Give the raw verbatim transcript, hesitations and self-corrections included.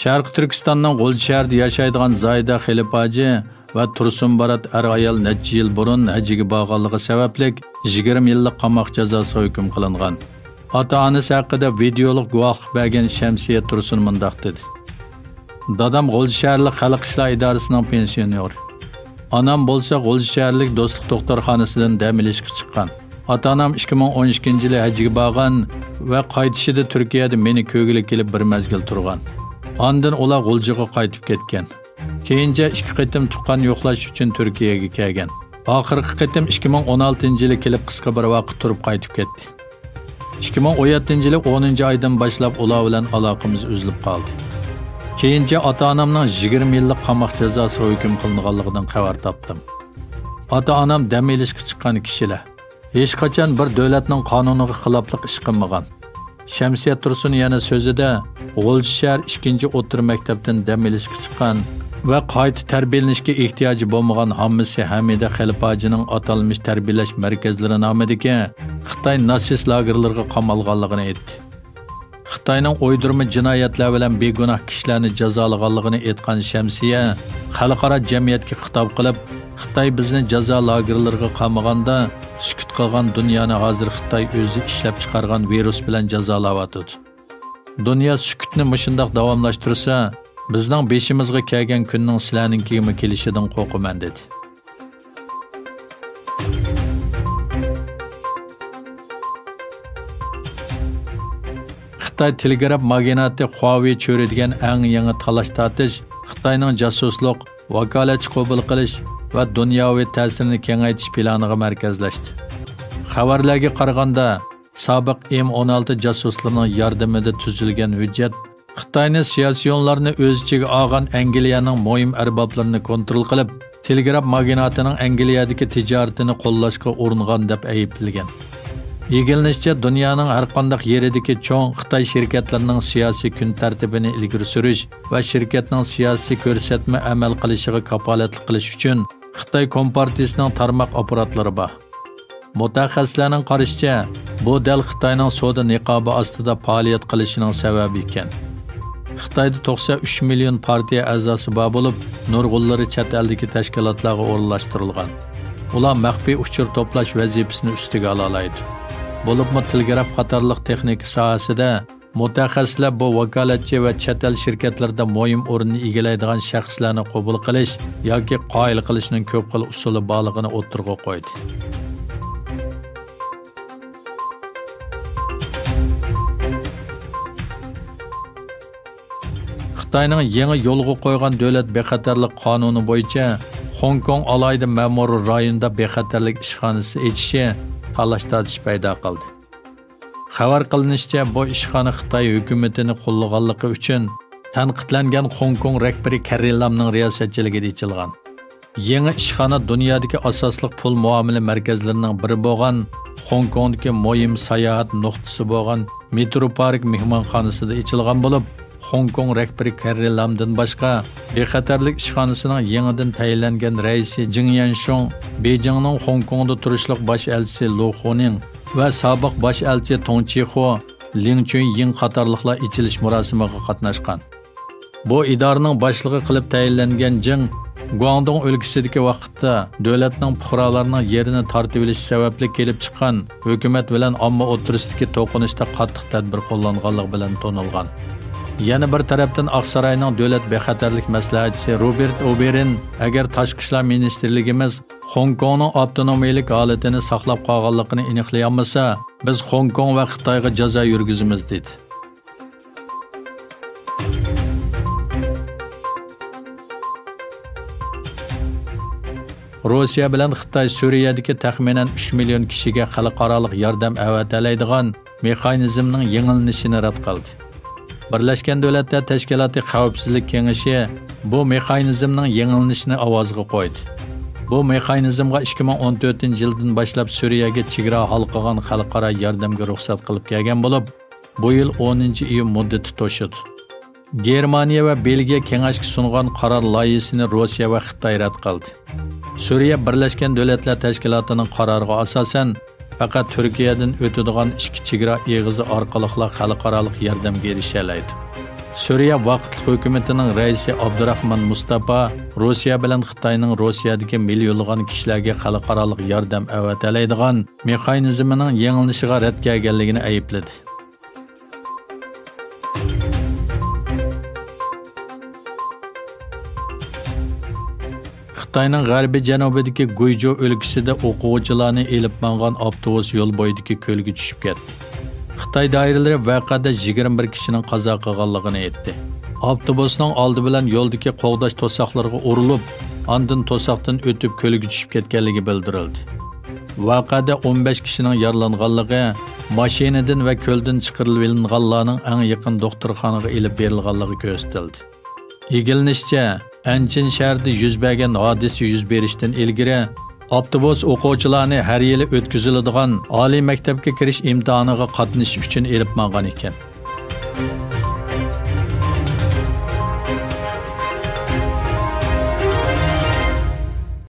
شەرقىي تۈركىستاننىڭ غۇلجا شەھىرىدە ياشايدىغان زاھىدە خېلىپ ھاجى ۋە تۇرسۇن بارات ئەر-ئايال نەچچە يىل بۇرۇن ھەجگە بارغانلىقى سەۋەبلىك، يىگىرمە يىللىق قاماق جازاسىغا ھۆكۈم قىلىنغان. ئاتا-ئانىسى ھەققىدە ۋىدېئولۇق گۇۋاھلىق بەرگەن شەمسىيە تۇرسۇن مۇنداق دېدى: دادام غۇلجا شەھەرلىك خەلق ئىشلار ئىدارىسىنىڭ پېنسىيونېرى. ئانام بولسا غۇلجا شەھەرلىك دوستلۇق دوختۇرخانىسىدىن دەم ئېلىشقا چىققان. ئاتا-ئانام ئىككى مىڭ ئون ئىككىنچى يىلى ھەجگە بارغان ۋە قايتىشىدا تۈركىيەدە مېنى كۆرگىلى كېلىپ بىر مەزگىل تۇرغان. ئاندىن ئۇلار غۇلجىغا قايتىپ كەتكەن. كېيىنچە ئىككى قېتىم تۇغقان يوقلاش ئۈچۈن تۈركىيەگە كەلگەن. ئاخىرقى قېتىم ئىككى مىڭ ئون ئالتىنچى يىلى كېلىپ قىسقا بىر ۋاقىت تۇرۇپ قايتىپ كەتتى. ئىككى مىڭ ئون يەتتىنچى يىلى ئونىنچى ئايدىن باشلاپ ئۇلار بىلەن ئالاقىمىز ئۈزۈلۈپ قالدى. كېيىنچە ئاتا-ئانامنىڭ يىگىرمە يىللىق قاماق جازاسىغا ھۆكۈم قىلىنغانلىقىدىن خەۋەر تاپتىم. ئاتا-ئانام دەم ئېلىشقا چىققان كىشىلەر. ھېچقاچان بىر دۆلەتنىڭ قانۇنىغا خىلاپلىق ئىش قىلمىغان. شەمسىيە تۇرسۇن يەنە سۆزىدە، غۇلجا شەھەر ئىككىنچى ئوتتۇرا مەكتەپتىن دەم ئېلىشقا چىققان ۋە قايتا تەربىيەلىنىشكە ئېھتىياجى بولمىغان ھاممىسى ھەمىدە خەلىپ ھاجىنىڭ ئاتالمىش تەربىيەلەش مەركەزلىرى نامىدىكى خىتاي ناتسىست لاگېرلىرىغا قامالغانلىقىنى ئېيتتى. خىتاينىڭ ئويدۇرما جىنايەتلەر بىلەن بىگۇناھ كىشىلەرنى جازالىغانلىقىنى ئېيتقان شەمسىيە خەلقئارا جەمئىيەتكە خىتاب قىلىپ، خىتاي بىزنى جازا لاگېرلىرىغا قامىغاندا، سۈكۈت قىلغان دۇنيانى ھازىر خىتاي ئۆزى ئىشلەپ چىقارغان ۋىرۇس بىلەن جازالاۋاتىدۇ. دۇنيا سۈكۈتنى مۇشۇنداق داۋاملاشتۇرسا، بىزنىڭ بېشىمىزغا كەلگەن كۈننىڭ سىلەرنىڭكىگىمۇ كېلىشىدىن قورقىمەن، دېدى. خىتاي تېلېگراف ماگناتى خۇاۋېي چۆرىدىگەن ئەڭ يېڭى تالاش-تارتىش خىتاينىڭ جاسۇسلۇق، ۋاكالەتچى قوبۇل قىلىش ۋە دۇنياۋى تەسىرىنى كېڭەيتىش پىلانىغا مەركەزلەشتى. خەۋەرلەرگە قارىغاندا، سابىق ئېم ئون ئالتە جاسۇسلىرىنىڭ ياردىمىدە تۈزۈلگەن ھۆججەت خىتاينى سىياسىيونلارنى ئۆز ئىچىگە ئالغان ئەنگلىيەنىڭ مۇھىم ئەربابلىرىنى كونترول قىلىپ، تېلېگراف ماگناتىنىڭ ئەنگلىيەدىكى تىجارىتىنى قوللاشقا ئۇرۇنغان دەپ ئەيىبلىگەن. ئىگىلىنىشىچە، دۇنيانىڭ ھەرقانداق يېرىدىكى چوڭ خىتاي شىركەتلىرىنىڭ سىياسىي كۈن تەرتىپىنى ئىلگىرى سۈرۈش ۋە شىركەتنىڭ سىياسىي كۆرسەتمە ئەمەل قىلىشىغا كاپالەتلىك قىلىش ئۈچۈن خىتاي كومپارتىيىسىنىڭ تارماق ئاپپاراتلىرى بار. مۇتەخەسسىسلەرنىڭ قارىشىچە، بۇ دەل خىتاينىڭ سودا نىقابى ئاستىدا پائالىيەت قىلىشىنىڭ سەۋەبى ئىكەن. خىتايدا توقسەن ئۈچ مىليون پارتىيە ئەزاسى بار بولۇپ، نۇرغۇنلىرى چەت ئەلدىكى تەشكىلاتلارغا ئورۇنلاشتۇرۇلغان. ئۇلار مەخپىي ئۇچۇر توپلاش ۋەزىپىسىنى ئۈستىگە ئالالايدۇ. بولۇپمۇ تېلېگراف قاتارلىق تېخنىكا ساھەسىدە مۇتەخەسسىسلەر بۇ ۋاكالەتچى ۋە چەت ئەل شىركەتلىرىدە مۇھىم ئورۇننى ئىگىلەيدىغان شەخسلەرنى قوبۇل قىلىش ياكى قايىل قىلىشنىڭ كۆپ خىل ئۇسۇلى بارلىقىنى ئوتتۇرىغا قويدى. خىتاينىڭ يېڭى يولغا قويغان دۆلەت بىخەتەرلىك قانۇنى بويىچە خوڭكوڭ ئالاھىدە مەمۇرىي رايونىدا بىخەتەرلىك ئىشخانىسى ئېچىشى تالاش-تارتىش پەيدا قىلدى. خەۋەر قىلىنىشىچە، بۇ ئىشخانا خىتاي ھۆكۈمىتىنى قوللىغانلىقى ئۈچۈن تەنقىدلەنگەن خوڭكوڭ رەھبىرى كەررى لامنىڭ رىياسەتچىلىكىدە ئېچىلغان. يېڭى ئىشخانا دۇنيادىكى ئاساسلىق پۇل مۇئامىلە مەركەزلىرىنىڭ بىرى بولغان، خوڭكوڭدىكى مۇھىم ساياھەت نۇقتىسى بولغان مېترو پارك مېھمانخانىسىدا ئېچىلغان بولۇپ، خوڭكوڭ رەھبىرى كەررى لامدىن باشقا، بىخەتەرلىك ئىشخانىسىنىڭ يېڭىدىن تەيىنلەنگەن رەئىسى جىڭ يەنشۇڭ، بېيجىڭنىڭ خوڭكوڭدا تۇرۇشلۇق باش ئەلچىسى لۇ خۇنىڭ ۋە سابىق باش ئەلچى توڭ چىخۇ، لىڭ چۈنيىڭ قاتارلىقلار ئېچىلىش مۇراسىمىغا قاتناشقان. بۇ ئىدارىنىڭ باشلىقى قىلىپ تەيىنلەنگەن جىڭ گۇاڭدۇڭ ئۆلكىسىدىكى ۋاقىتتا دۆلەتنىڭ پۇقرالارنىڭ يېرىنى تارتىۋېلىشى سەۋەبلىك كېلىپ چىققان ھۆكۈمەت بىلەن ئامما ئوتتۇرىسىدىكى توقۇنۇشتا قاتتىق تەدبىر قوللانغانلىقى بىلەن تونۇلغان. يەنە بىر تەرەپتىن، ئاقساراينىڭ دۆلەت بىخەتەرلىك مەسلىھەتچىسى روبېرت ئوبېرىن، ئەگەر تاشقى ئىشلار مىنىستىرلىكىمىز خوڭكوڭنىڭ ئاپتونومىيەلىك ھالىتىنى ساقلاپ قالغانلىقىنى ئېنىقلىيالمىسا، بىز خوڭكوڭ ۋە خىتايغا جازا يۈرگۈزىمىز، دېدى. روسىيە بىلەن خىتاي سۈرىيەدىكى تەخمىنەن ئۈچ مىليون كىشىگە خەلقئارالىق ياردەم ئەۋەتەلەيدىغان مېخانىزمنىڭ يېڭىلىنىشىنى رەت قىلدى. بىرلەشكەن دۆلەتلەر تەشكىلاتى خەۋپسىزلىك كېڭىشى بۇ مېخانىزمنىڭ يېڭىلىنىشىنى ئاۋازغا قويدى. بۇ مېخانىزمغا ئىككى مىڭ ئون تۆتىنچى يىلدىن باشلاپ سۈرىيەگە چېگرا ھالقىغان خەلقئارا ياردەمگە رۇخسەت قىلىپ كەلگەن بولۇپ، بۇ يىل ئونىنچى ئىيۇن مۇددىتى توشىدۇ. گېرمانىيە ۋە بېلگىيە كېڭەشكە سۇنغان قارار لايىھىسىنى روسىيە ۋە خىتاي رەت قىلدى. سۈرىيە بىرلەشكەن دۆلەتلەر تەشكىلاتىنىڭ قارارىغا ئاساسەن، پەقەت تۈركىيەدىن ئۆتىدىغان ئىچكى چېگرا ئېغىزى ئارقىلىقلا خەلقئارالىق ياردەمگە ئېرىشەلەيدۇ. سۈرىيە ۋاقىتلىق ھۆكۈمىتىنىڭ رەئىسى ئابدۇراخمان مۇستاپا روسىيە بىلەن خىتاينىڭ روسىيەدىكى مىليونلىغان كىشىلەرگە خەلقئارالىق ياردەم ئەۋەتەلەيدىغان مېخانىزمىنىڭ يېڭىلىنىشىغا رەت كەلگەنلىكىنى ئەيىبلىدى. خىتاينىڭ غەربىي جەنۇبىدىكى گۇيجۇ ئۆلكىسىدە ئوقۇغۇچىلارنى ئېلىپ ماڭغان ئاپتوبۇس يول بويىدىكى كۆلگە چۈشۈپ كەتتى. خىتاي دائىرىلىرى ۋەقەدە يىگىرمە بىر كىشىنىڭ قازا قىلغانلىقىنى ئېيتتى. ئاپتوبۇسنىڭ ئالدى بىلەن يولدىكى قوغداش توساقلىرىغا ئۇرۇلۇپ، ئاندىن توساقتىن ئۆتۈپ كۆلگە چۈشۈپ كەتكەنلىكى بىلدۈرۈلدى. ۋەقەدە ئون بەش كىشىنىڭ يارىلانغانلىقى، ماشىنىدىن ۋە كۆلدىن چىقىرىلىۋېلىنغانلارنىڭ ئەڭ يېقىن دوختۇرخانىغا ئېلىپ بېرىلغانلىقى كۆرسىتىلدى. ئىگىلىنىشىچە، ئەنچىن شەھىرىدە يۈز بەرگەن ھادىسە يۈز بېرىشتىن ئىلگىرى، ئاپتوبۇس ئوقۇغۇچىلارنى ھەر يىلى ئۆتكۈزۈلىدىغان ئالىي مەكتەپكە كىرىش ئىمتىھانىغا قاتنىشىش ئۈچۈن ئېلىپ ماڭغان ئىكەن.